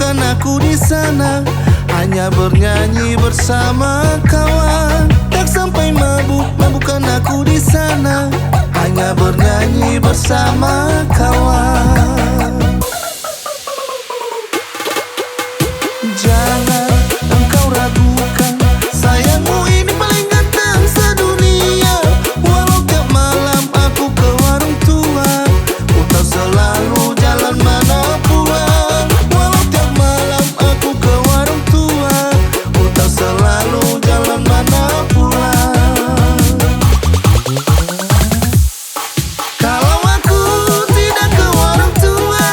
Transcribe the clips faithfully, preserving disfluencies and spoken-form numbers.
Bukan aku di sana, hanya bernyanyi bersama kawan. Tak sampai mabuk, mabukkan aku di sana, hanya bernyanyi bersama kawan. Jangan engkau ragukan, sayangmu ini paling ganteng sedunia. Walau tiap malam aku ke warung tua, ku tahu selalu jalan mana pulang. Walau tiap malam aku ke warung tua, ku tahu selalu jalan mana pulang. Kalau aku tidak ke warung tua,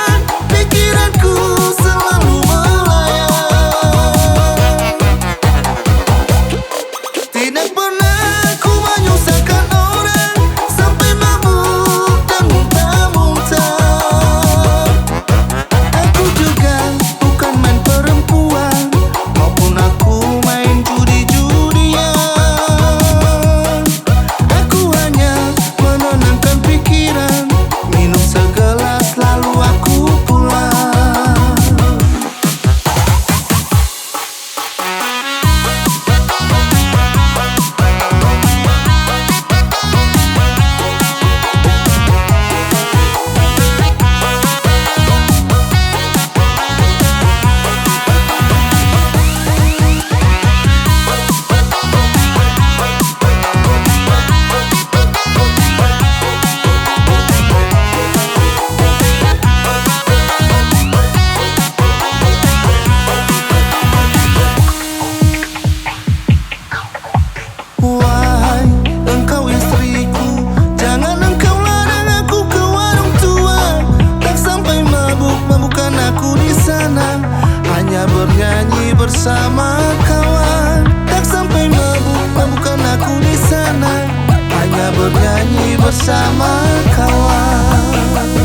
pikiranku selalu melayang. Tidak pernah ku menyusahkan orang sampai mabuk dan muntah-muntah. Aku juga bukan main perempuan, maupun aku main judi-judian. Aku hanya menenangkan pikiran, minum segelas lalu aku pulang. Wahai engkau istriku, jangan engkau larang aku ke warung tua. Tak sampai mabuk, mabukkan aku di sana, hanya bernyanyi bersama kawan. Tak sampai mabuk, mabukkan aku di sana, hanya bernyanyi bersama kawan.